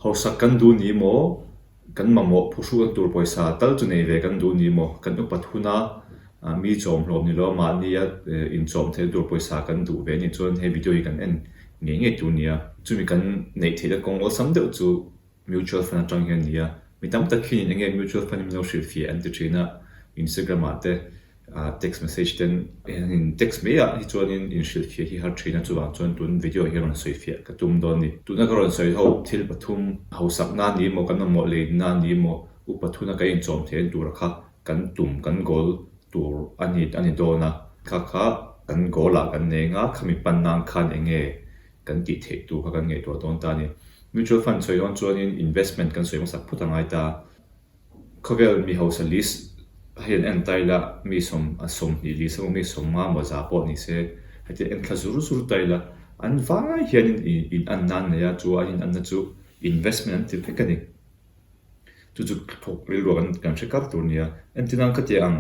Hausak kan duh ni maw? Kan mamawh phuhru kan tur pawisa tal chu nei ve kan duh ni maw? Kan upat huna mi chawmhlawm ni lo mahnia inchawm theihna tur pawisa kan duh ve anih chuan he video hi kan en ngei ngei tur nia. Chumi kan neih theihna kawng awlsam deuh chu mutual fund atang hian a ni a. Mi tam tak hian enge mutual fund hi min lo hrilhfiah an ti thin a, Instagram ah te Text message ten in text mai ah hi chuanin inhrilhfiah hi har thin a, chuvang chuan tun video hi rawn sawifiah ka tum dawn a ni. Tuna ka rawn sawi ho thil pathum hausak na ni emaw kan mamawh lei na ni emaw upa thuna kan inchawm theih an tura kha kan tum kan goal tur a ni a ni dawn a, kha kha kan goal ah kan nei anga khami pan nan khan enge kan tih theih tur kha kan ngaihtuah dawn ta a ni. Mutual fund sawi dawn chuanin investment kan sawi hmasak phut a ngai ta. Khawvel mi hausa list hian en ta ila mi sawm a 20 list emaw mi 50 emaw za pawh ni se heti en thla zur zur ta ila an vai hianin in an nan nei a chu an in anna chu investment an ti vek a ni. Chu chu thawk rilru ah kan hre kar tur a nia. Entir nan khatiang ang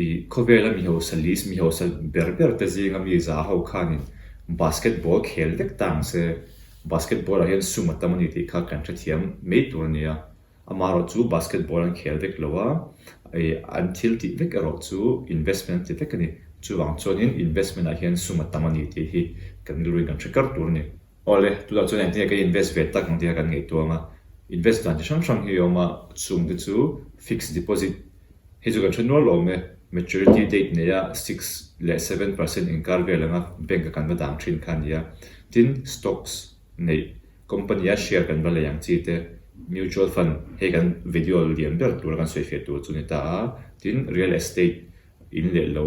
ih khawvela mi hausa list mi hausa ber ber te zinga mi za ho khanin basketball khel vek ta ang se basketball ah hian sum a tam a ni tih kha kan hrethiam mai tur a nia. Amaherawh chu basketball an khel vek lo a, an thil tih vek erawh chu investment an ti vek a ni. Chuvang chuanin investment ah hian sum a tam a ni tih hi kan rilruin kan hre kar tur a ni. Awle, tunah chuan engtin nge ka invest ve tak ang tih kha kan ngaihtuang a. Invest dan chi hrang hrang hi a awm a, chung te chu fixed deposit hei chu kan hre nual awm e, maturity date neia 6 leh 7% inkar vel anga bank a kan va dang thin kha a ni a. Tin, stocks neih Company a share kan va lei ang chi te, mutual fund hei kan video lian ber tura kan sawi fiah tur chu ni ta a, tin real estate in leh lo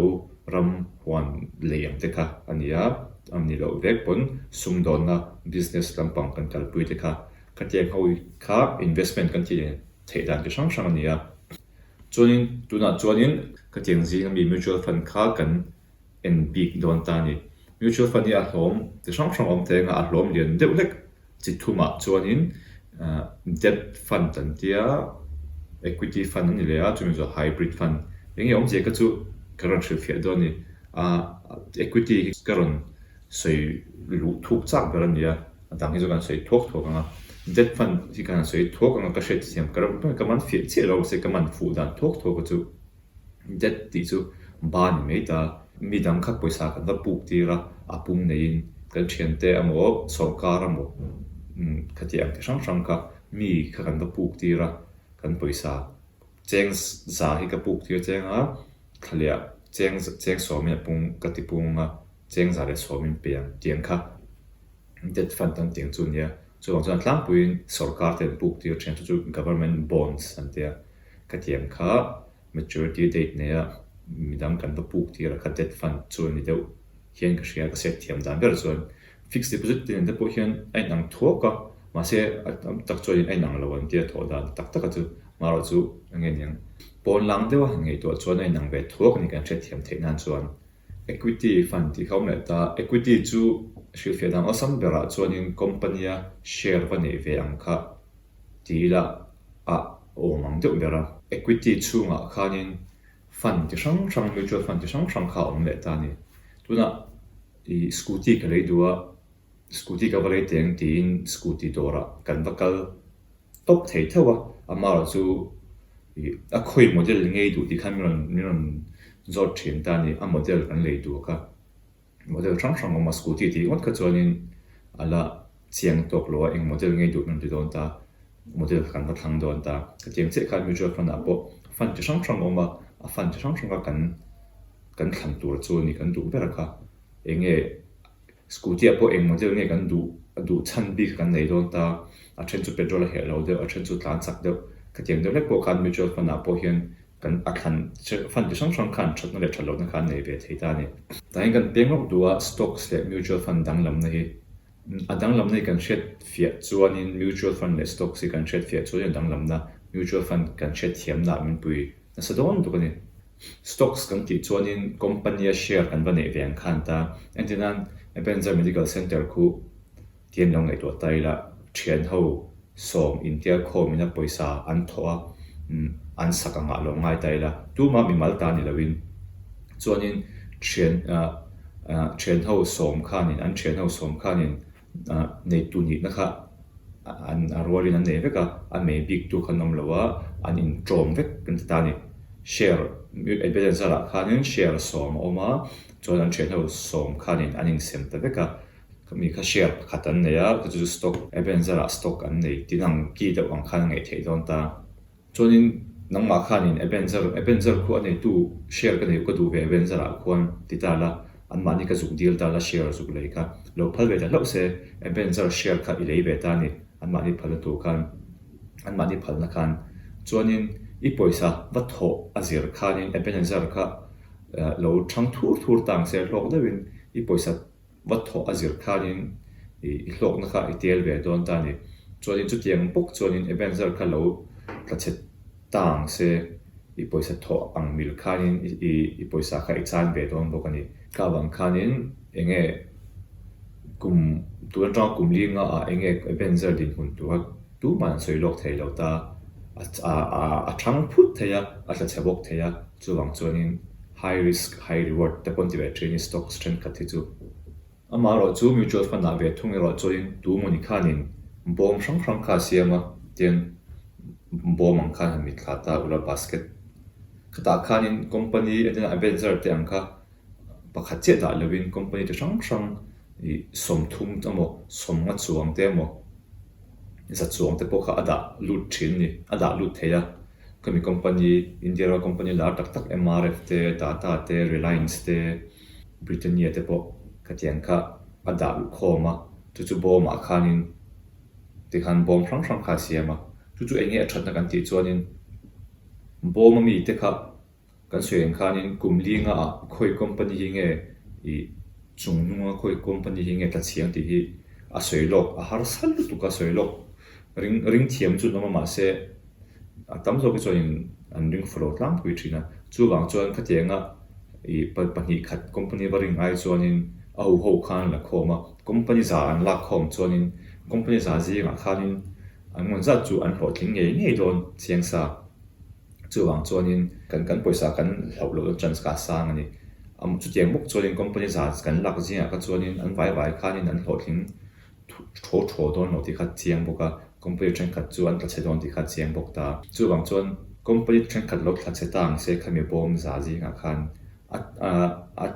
ram huan lei ang te kha a ni a, a ni loh vek pawn sumdawnna business lampang kan kalpui te kha khatiang ho kha investment kan tih theih dan chi hrang hrang a ni a. Chuanin tunah chuanin khatiang zinga mi mutual fund kha kan en bik dawn ta a ni. Mutual fund hi a hlawm chi hrang hrang awm thei anga a hlawm lian deuh hlek chi thumah chuanin debt fund an tia, equity fund a ni leh a, chumi zawh hybrid fund eng nge awmzia ka chu ka rawn hrilhfiah dawn a ni. Equity hi ka rawn sawi luh thuk chak ber a ni a, a dang hi chu kan sawi thuak thuak ang a. Debt fund hi ka han sawi thuak ang a, ka hriatthiam ka man fiah chiah lo mahse ka man fuh dan thuak thuak a chu. Debt tih chu ba ni mai ta. Mi dang kha pawisa kan va puk tir a, a pung neiin kan thiante emaw sawrkar emaw khati ang ti hrang hrang kha mi kha kan va puk tir a, kan pawisa cheng za hi ka puk tir cheng a, thlaliah cheng cheng sawmin a pung ka ti pung a, cheng za leh sawmin pe ang tiang kha debt fund an tiang chu a nia. Chuvang chuan tlangpuiin sawrkar te an puk tir thin chu chu government bonds an tia. Khatiang kha maturity date neia midang kan va puk tir a kha debt fund chu a ni deuh hian ka hria, ka set thiam dan ber chuan fixed deposit te nen te pawh hian a inang thuak a, mahse a tam tak chuanin a inang lo an tia thawh dan tak taka chu marawh chu a nge niang pawn lang deuha han ngaihtuah chuan a inang ve thuak a ni kan hriatthiam theih nan chuan. Equity fund tih kha awm leh ta, equity chu hrilhfiah dan awlsam berah chuanin company-a share va neih ve ang kha ti ila a awm ang deuh ber a. Equity chhungah khanin fund chi hrang hrang, mutual fund chi hrang hrang kha a awm leh ta a ni. Tunah ih scooty ka lei duh a, scooty ka va lei teh ang tiin scooty dawrah kan va kal tawp thei theuh a, amaherawh chu ih a khawi model ngei duh tih khan min rawn min rawn zawt thin ta a ni, a model kan lei duh kha. Model hrang hrang awm a, scooty tih ngawt kha chuanin a la chiang tawk lo a, eng model ngei duh kan ti dawn ta, model kha kan va thlang dawn ta. Hetiang chiah khan mutual fund ah pawh fund chi hrang hrang a awm a, a fund chi hrang hrang kha kan kan thlan tur chu a ni, kan duh ber a kha. Eng nge scooty ah pawh eng model nge kan duh a duh chhan bik kha kan nei dawn ta, a then chu petrol a herh lo deuh, a then chu tlan chak deuh. Khatiang deuh hlek pawh khan mutual fund ah pawh hian Kan a thlan fund chi hrang hrang khan thatna leh that lohna kha an nei ve thei ta a ni. Tah hian kan peng lawk duh a, stocks leh mutual fund danglamna hi. A danglamna hi kan hriat fiah chuanin mutual fund leh stocks hi kan hriat fiah chuanin a danglamna mutual fund kan hriat thiamnaah min pui nasa dawn tuk a ni. Stocks kan tih chuanin company a share kan va neih ve ang khan ta. Entirnan Ebenezer Medical Centre khu Tian lo ngaihtuah ta ila, thian ho sawm intial khawmin a pawisa an thawh a, an sak angah lo ngai ta ila, tumah mimal ta ni loin. Chuanin thian thian ho sawm khanin, an thian ho sawm khanin neitu nihna kha. an a rualin an nei vek a, a mei bik tu kha an awm lo a, an inṭawm vek kan ti ta a ni. Share Ebenezer ah khanin share sawm a awm a, chuan an ṭhianho sawm khanin an insem ta vek a, mi kha share pakhat an nei a, chu chu stock Ebenezer ah stock an nei tin ang ki deuh ang khan a ngaih theih dawn ta. Chuanin nangmah khanin Ebenezer Ebenezer khu a neitu share ka nei ka duh ve Ebenezer ah khuan ti ta la, anmahni ka zuk dil ta la share zuk lei kha lo phal ve ta hlauh se Ebenezer share kha i lei ve ta a ni anmahni phalna tur khan anmahni phalna khan chuanin i pawisa va thawh a zir khanin Ebenezer kha lo chhang thur thur ta ang se hlawk deuhin i pawisa Va thawh a zir khanin i hlawkna kha i tel ve dawn ta a ni. Chuanin chutiang bawk chuanin Ebenezer kha lo tla chhe ta ang se, i pawisa thawh ang mil khanin i pawisa kha i chan ve dawn bawk a ni. Ka avang khanin enge kum tun atanga kum li nga ah enge Ebenezer dinhmun tur kha tumah an sawi lawk thei lo ta, a thang phut thei a, a tla chhe bawk thei a, chuvang chuanin High risk, high reward te pawn ti ve thin i stocks thenkhat hi chu. Amaherawh chu mutual fund ah ve thung erawh chuanin tu mawni khanin bawm hrang hrang kha a siam a, tiang bawm ang khan han mitthla ta ula basket khatah khanin company entirna Avenger te ang kha pakhat chiah dah lovin company chi hrang hrang ih 30 emaw 50 chuang te emaw za chuang te pawh kha a dah lut thin a ni, a dah lut thei a. Khami company, India rama company lar tak tak MRF te, Tata te, Reliance te, Britannia te pawh khatiang kha a dah luh khawm a, chu chu bawmah khanin tikhan bawm hrang hrang kha a siam a, chu chu eng nge a thatna kan tih chuanin bawm ami te kha Kan sawi ang khanin kum li nga ah khawi company hi nge i chung hnunga khawi company hi nge tla chhiang tih hi a sawi lawk a harsa lutuk a sawi lawk ring ring thiam chu an awm a mahse a tam zawk hi chuanin an ring fu lo tlangpui thin a chuvang chuan khatianga i pahnih khat company va ring ai chuanin a ho ho khan la khawm a company za an lak khawm chuanin company za zingah khanin an ngawn zat chu an hlawhtling ngei ngei dawn chiang sa. Chuvang chuanin kan kan pawisa kan hlauh loh na chance kha a sang a ni. Chutiang bawk chuanin company zah kan lak zingah kha chuanin an vai vai khanin an hlawhtling thaw thaw dawn lo tih kha chiang bawk a, company thenkhat chu an tla chhe dawn tih kha chiang bawk ta. Chuvang chuan company thenkhat lo tla chhe ta ang se khami bawm zah zingah khan a a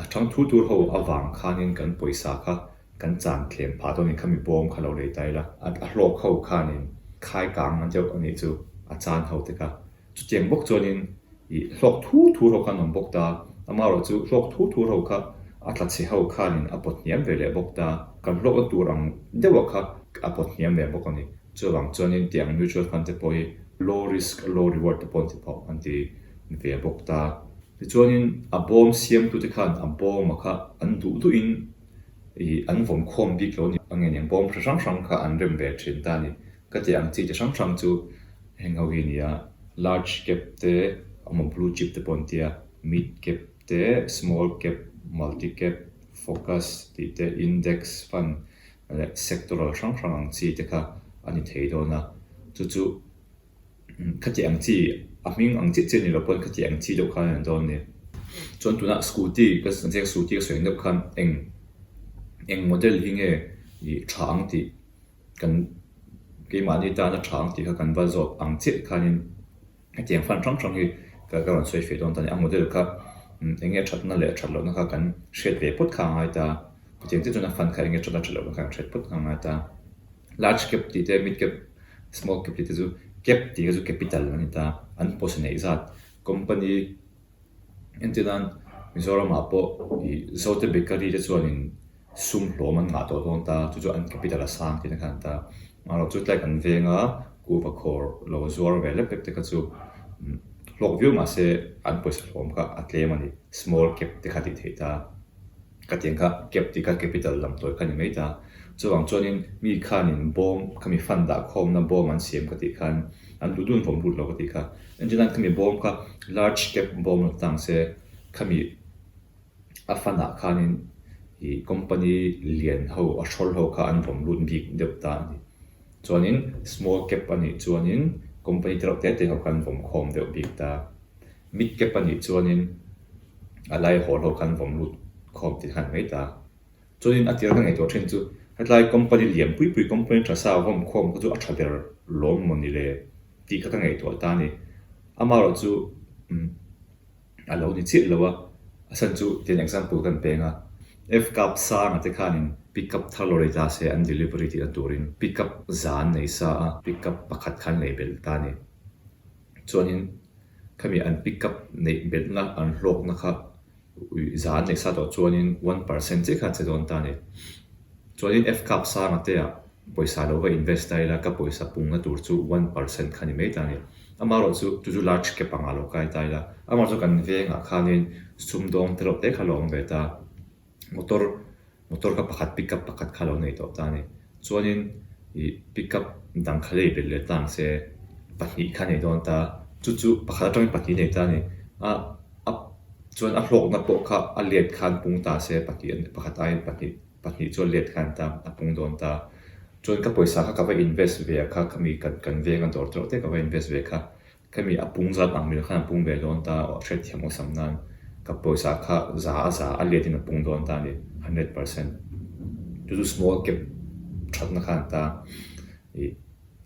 a thang thu tur ho avang khanin kan pawisa kha Kan chan thlem phah dawn in khami bawm kha lo lei ta ila, a hlawk ho khanin khai kang a deuh a nih chu a chan ho te kha. Chutiang bawk chuanin ih hlawk thur thur ho kha an awm bawk ta, amaherawh chu hlawk thur thur ho kha a tla chhe ho khanin a pawt hniam ve leh bawk ta, kan hlawkna tur ang deuha kha a pawt hniam ve bawk a ni. Chuvang chuanin tiang mutual fund te pawh hi low risk low reward te pawh an ti phawh an ti ve bawk ta. Tichuanin a bawm siamtute khan a bawma kha an duh duhin Ih, an vawm khawm bik lo a ni. A nge eng bawm hre hrang hrang kha an rem ve thin ta a ni. Ka tih ang chi chi hrang hrang chu heng ho hi a ni a, large cap te, emaw blue chip te pawh an ti a, mid cap te, small cap, multi cap, focus tih te, index fund leh sectoral hrang hrang ang chi te kha a ni thei dawn a, chu chu. Khati ang chi, a hming ang chiah chiah ni lo pawn khati ang chi deuh khan an dawn a ni. Chuan tunah scooty ka ziak scooty ka sawi ang deuh khan eng eng model hi nge ih tha ang tih kan keimahni tana tha ang tih kha kan va zawt ang chiah khanin hetiang fan hrang hrang hi ka ka rawn sawi feh dawn ta a ni. A model kha eng nge thatna leh that lohna kha kan hriat ve phawt kha a ngai ta. Chutiang chiah chuan a fan kha eng nge thatna that lohna kha kan hriat phawt kha a ngai ta. Large cap tih te, mid cap, small cap tih te chu cap tih kha chu capital a ni ta, an pawisa neih zat company entir nan Mizoram ah pawh ih Zote bakery te chuanin sum hlawm an ngah tawh dawn ta, chu chu an capital a sang tihna kha an ta. Amaherawhchu chu tlai kan veng a kuhva khawr lo zuar ve lek lek te kha chu hlawk viau mahse an pawisa hlawm kha a tlem a ni, small cap te kha tih theih ta. Ka tiang kha cap tih kha capital lam tawi kha ni mai ta. Chuvang chuanin mi khanin bawm khami fund dah khawmna bawm an siam ka tih khan an duh dun vawm lut lo ka tih kha. Entir nan khami bawm kha large cap bawm lo tang se khami a fund ah khanin ih company lian ho a hrawl ho kha an vawm lut bik deuh ta a ni. Chuanin small cap a nih chuanin company te reuh te te ho kha an vawm khawm deuh bik ta. Mid cap a nih chuanin a lai hawl ho khan vawm lut khawm tih khan mai ta. Chuanin a tir ka ngaihtuah thin chu Hetlai company lian pui pui company tha sa vawm khawm kha chu a tha ber lawm maw ni le tih kha ka ngaihtuah ta a ni. Amaherawh chu a lo ni chiah lo a, a chhan chu tian example kan peng a, F-Cup sanga te khanin pickup thar lo rei ta se an delivery tihna turin pickup za an nei sa a, pickup pakhat kha an lei belh ta a ni. Chuanin khami an pickup neih belhna an hlawkna kha za an neih sa tawh chuanin 1% chiah kha a che dawn ta a ni. Chuanin F-Cup sanga te ah pawisa lo va invest ta ila ka pawisa pungna tur chu 1% kha ni mai ta a ni. Amaherawh chu chu chu large cap angah lo kai ta ila amaherawh chu kan vengah khanin sumdawng te reuh te kha lo awm ve ta. Motor motor kha pakhat pickup pakhat kha lo nei tawh ta a ni. Chuanin ih pickup dang kha lei belh leh ta ang se pahnih kha nei dawn ta. Chu chu pakhat atangin pahnih nei ta a ni. A a chuan a hlawkna pawh kha a let khan pung ta se pahnih pakhat aiin pahnih pahnih chuan let khan ta a pung dawn ta. Chuan ka pawisa kha ka va invest ve a kha khami kan kan venga dawr te reuh te ka va invest ve kha khami a pung zat ang mil khan a pung ve dawn ta aw hriatthiam awsam nan ka pawisa kha za a za a let in a pung dawn ta a ni 100% chu chu small cap thatna khan ta ih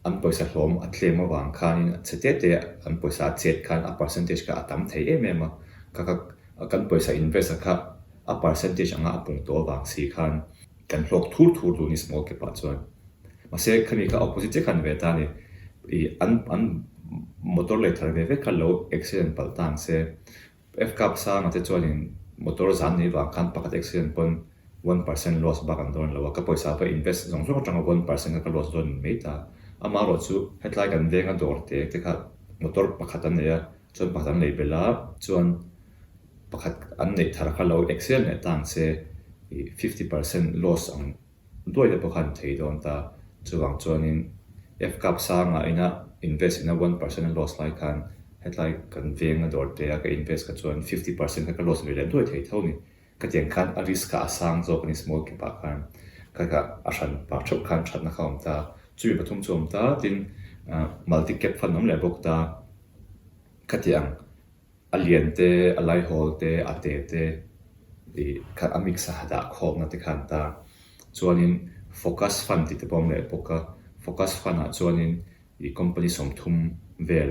an pawisa hlawm a tlem avang khanin chhe te te an pawisa a chet khan a percentage kha a tam thei em em a ka ka kan pawisa invest a kha a percentage anga a pung tawh avang si khan kan hlawk thur thur duh ni small cap ah chuan mahse khami kha opposite chiah khan ve ta a ni ih an an motor lei thar ve vek kha lo accident palh ta ang se F-Cup sanga te chuanin motor zan nei vang khan pakhat accident pawn 1% loss bak an dawn lo a ka pawisa pawh invest zawng zawng atanga 1% kha ka loss dawn mai ta amaherawh chu hetlai kan venga dawr te te kha motor pakhat an nei a chuan pakhat an lei belh a chuan Pakhat an neih thar kha lo excel leh ta ang se ih 50% loss ang duai te pawh khan thei dawn ta. Chuvang chuanin F-Cup sangah ina invest ina 1% a loss lai khan hetlai kan venga dawr te a ka invest kha chuan 50% kha ka loss ve leh duai thei tho ni. Khatiang khan a risk kha a sang zawk a ni small cap ah khan kha kha a hran pah theuh khan thatna kha a awm ta. Chumi pathum chu a awm ta tin multi cap fund a awm leh bawk ta. Khatiang. A lian te, a laihawl te, a te te ih kha a mix a dah khawmna te khan ta. Chuanin focus fund tih te pawh a awm leh bawk a, focus fund ah chuanin ih company 30 vel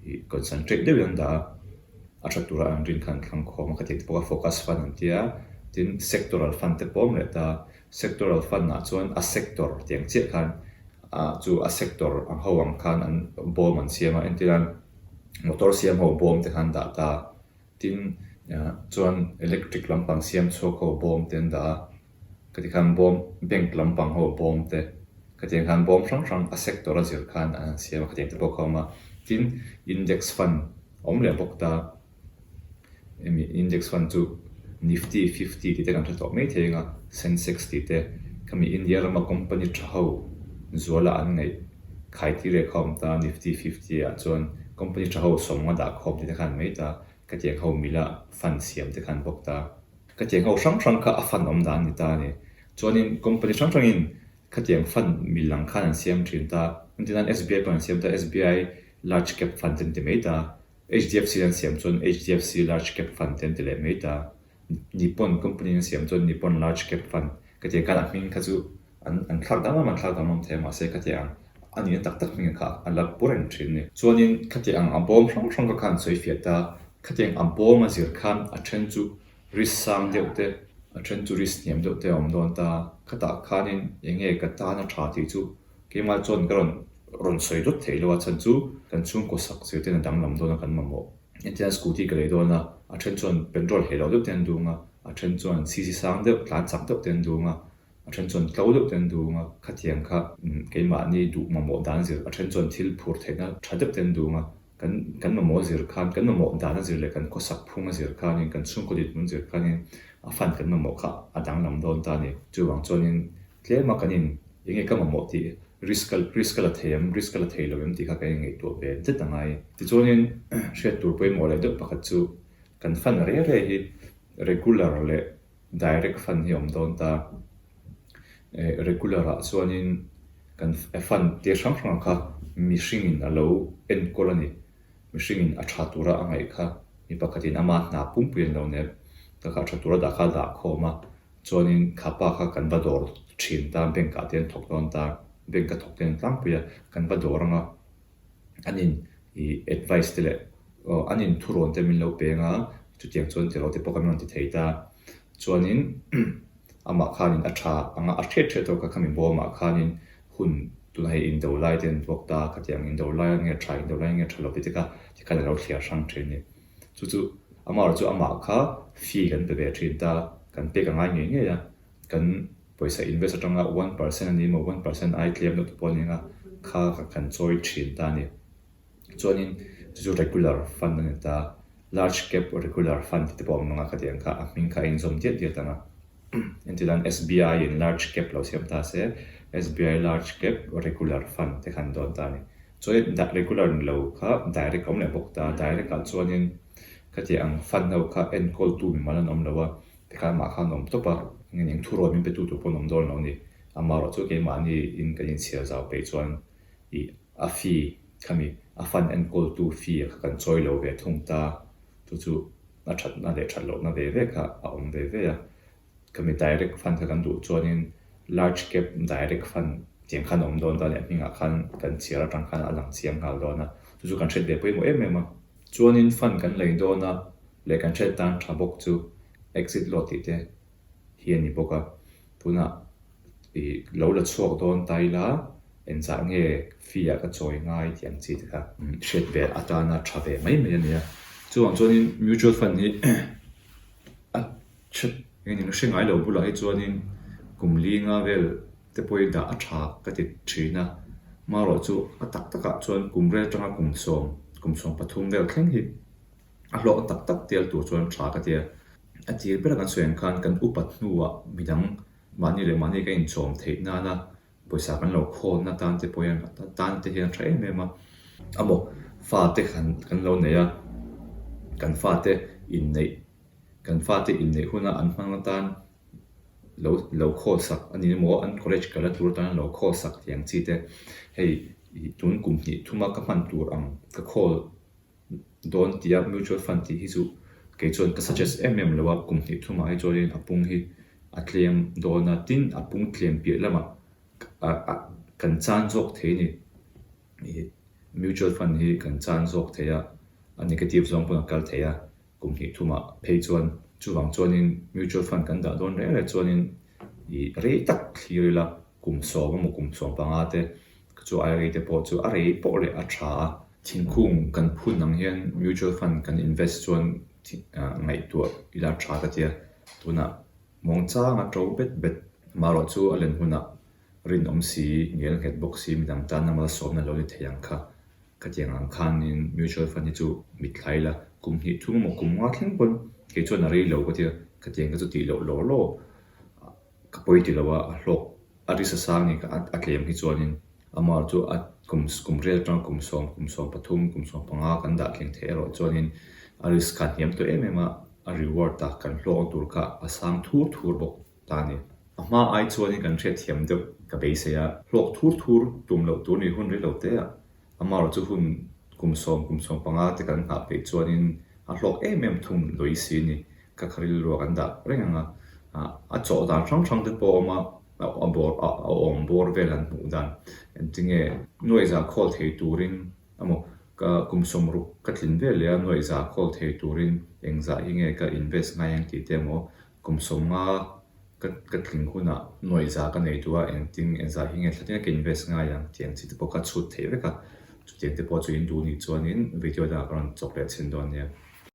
ih concentrate deuhin an dah a, a tha tura an rin khan thlang khawm a kha tih te pawh a focus fund an tia. Tin sectoral fund te pawh a awm leh ta, sectoral fund ah chuan a sector tiang chiah khan ah chu a sector ang ho ang khan an bawm an siam a, entirnan Motor siam ho bawm te khan dah ta. Tin, chuan electric lampang siam chhuak ho bawm te an dah a. Khati khan bawm, bank lampang ho bawm te, khatiang khan bawm hrang hrang a sector a zir khan an han siam a, khatiang te pawh kha a awm a. Tin, index fund a awm leh bawk ta. Hemi index fund chu Nifty 50 tih te kan hre tawh mai thei anga, Sensex tih te, khami India rama company tha ho zuala an ngaih khai tir leh kha a awm ta, Nifty 50 ah chuan company tha ho sawmnga dah khawm tih te khan mai ta, khatiang ho mila fund siam te khan bawk ta. Khatiang ho hrang hrang kha a fund awm dan a ni ta a ni. Chuanin company hrang hrangin khatiang fund mil ang khan an siam thin ta, engtin nan SBI pawh an siam ta, SBI large cap fund te an ti mai ta. HDFC an siam chuan HDFC Large Cap Fund te an ti leh mai ta. Nippon company an siam chuan Nippon Large Cap Fund ka ti ang khan a hming kha chu an an thlak danglam an thlak danglam thei a mahse khati ang a nihna tak tak hming kha a la pu reng thin a ni. Chuanin khati ang a bawm hrang hrang kha khan sawi fiah ta, khati ang a bawm a zir khan a then chu risk sang deuh te, a then chu risk hniam deuh te a awm dawn ta. Khatah khanin eng nge ka tan a tha tih chu Keimah chuan ka rawn rawn sawi dawt theih lo a chhan chu kan chhungkaw sak zir ten a danglam dawn a kan mamawh. Hetiang scooty ka lei dawn a, a then chuan petrol heh lo deuh te an dung a, a then chuan cc sang deuh, tlan chak deuh te an dung a, a then chuan tlo deuh te an dung a, khatiang kha keimahni duh mamawh dan zir, a then chuan thil phur theihna tha deuh te an dung a, kan kan mamawh zir khan, kan mamawh dan a zir leh kan khawsak phung a zir khanin, kan chhungkaw dinhmun zir khanin a fund kan mamawh kha a danglam dawn ta a ni. Chuvang chuanin Tlema kan in enge ka mamawh tih risk risk a la thei em, risk a la thei lo em tih kha kan inngaihtuah ve det a ngai. Tichuanin hriat tur pawimawh leh deuh pakhat chu kan fund rei rei hi regular leh direct fund hi a awm dawn ta. Regular ah chuanin kan fund tir hrang hrang kha mihringin a lo enkawl a ni. Mihringin a tha tura a ngaih kha mi pakhatin ama hna pumpui an lo nep. Ka kha a tha tura dah kha a dah khawm a. Chuanin kha pa kha kan va dawr thin ta, bank ah te an thawk dawn ta, bank a thawk te an tlangpui a, kan va dawr ang a, an in ih advice te leh aw an in thurawn te min lo peng a, chutiang chuan tiraw te pawh kan rawn ti thei ta. Chuanin amah khanin a tha ang a, a hriat hriat tawk a khami bawmah khanin hun tunah hei indo lai te an vuak ta, khatiang indo lai nge tha indo lai nge tha lo tih te kha tikhan a lo thliar hrang thin a ni. Chu chu amaherawhchu chu amah kha fee kan pe ve thin ta, kan pek a ngai ngei ngei a, kan pawisa invest atanga 1% a ni emaw 1% ai tlem deuh te pawh a ni ang a, kha kan chawi thin ta a ni. Chuanin chu chu regular fund a ni ta, large cap regular fund tih te pawh a awm ang a, khatiang kha a hming kha a inzawm diat diat ang a. Engtilan SBI in large cap lo siam ta se, SBI large cap regular fund te kha an dawn ta a ni. Chuanin regular ni lo kha direct a awm leh bawk ta, direct ah chuanin khatiang ang fund ho kha enkawltu mimal an awm lo a, tikhan amah khan awm tawp a, eng eng thurawn min petu tur pawh an awm dawn lo a ni. Amaherawhchu chu keimahni in kan inchhiar zau peih chuan ih a fee khami a fund enkawltu fee kha kan chawi lo ve thung ta, chu chu a thatna leh that lohna ve ve kha a awm ve ve a. Khami direct fund kha kan duh chuanin large cap direct fund tiang khan a awm dawn ta leh a hmingah khan kan chhiar atang khan a lang chiang nghal dawn a, chu chu kan hriat ve pawimawh em em a. Chuanin fund kan lei dawn a leh kan hriat tan tha bawk chu exit law tih te hi a ni bawk a, tunah ih lo la chhuak dawn ta ila engzah nge fee ah ka chawi ngai tih ang chi te kha hriat ve atana tha ve mai mai a ni a. Chuvang chuanin mutual fund hi a Chhep eng eng hre ngai lo bulah hi chuanin kum li nga vel te pawh hi dah a tha ka ti thin a, marawh chu a tak takah chuan kum rel atanga kum sawm, kum 13 vel thleng hi a hlawk tak tak tel tur chuan tha ka ti a. A tir ber a kan sawi ang khan kan upat hnuah midang mahni leh mahni ka inchawm theih nana pawisa kan lo khawnna tan te pawh hian tan te hian a tha em em a, amaw fate kan kan lo nei a, kan fate inneih Kan fate inneih huna an hmang atan lo lo khawl sak a ni emaw an college kal a tur atan lo khawl sak tih ang chi te hei tun kum hnih thuma ka hman tur ang ka khawl dawn tia mutual fund tih hi chu kei chuan ka suggest em em lo a, kum hnih thumah hi chuanin a pung hi a tlem dawn a, tin a pung tlem piah lamah kan chan zawk thei a ni. Mutual fund hi kan chan zawk thei a, a negative zawng pawn a kal thei a. Kum hnih thumah phei chuan chuvang chuanin mutual fund kan dah dawn reng reng chuanin ih rei tak thlir ila kum sawm emaw kum 15 te chu ai rei te pawh chu a rei pawh leh a tha a. Thingkung kan phun ang hian mutual fund kan invest chuan ngaihtuah ila tha ka tia tunah muangchang a to bet bet marawh chu a len hunah rinawm si ngel nghet bawk si midang tan a malsawmna lo ni thei ang kha. Khatiang ang khanin mutual fund hi chu mitthla ila kum hnih thum emaw kum nga thleng pawn kei chuan a rei lo ka tia, khatiang ka chu tih loh law law ka pawi ti lo a, a hlawk a ri sa sang ni a tlem hi chuanin amah chu a kum kum riat atanga kum sawm kum 13 kum 15 kan dah thleng theih erawh chuanin a risk kha a hniam tawh em em a, a reward a kan hlawk tur kha a sang thur thur bawk ta a ni. A hma ai chuanin kan hriatthiam deuh ka beisei a, hlawk thur thur tum loh tur ni hun rei lo te a, amaherawh chu hun kum sawm kum 15 te kan nghah peih chuanin a hlawk em em thung lawih si a ni. Ka kha rilru ah kan dah reng ang a, a chawh dan hrang hrang te pawh a awm a, a bawr a awm bawr vel an hmuh dan engtinge nuaihza khawl thei turin Amaw, ka kum 60 ka tlin vel leh a, nuaihza khawl thei turin engzah hi nge ka invest ngai ang tih te emaw, kum 50 ka ka tling hunah nuaihza ka nei duh a, engtin engzah hi nge thlatin ka invest ngai ang tih ang chi te pawh ka chhut theih vek a, chutiang te pawh chu in duh nih chuanin video dangah ka rawn chawk leh chhin dawn nia.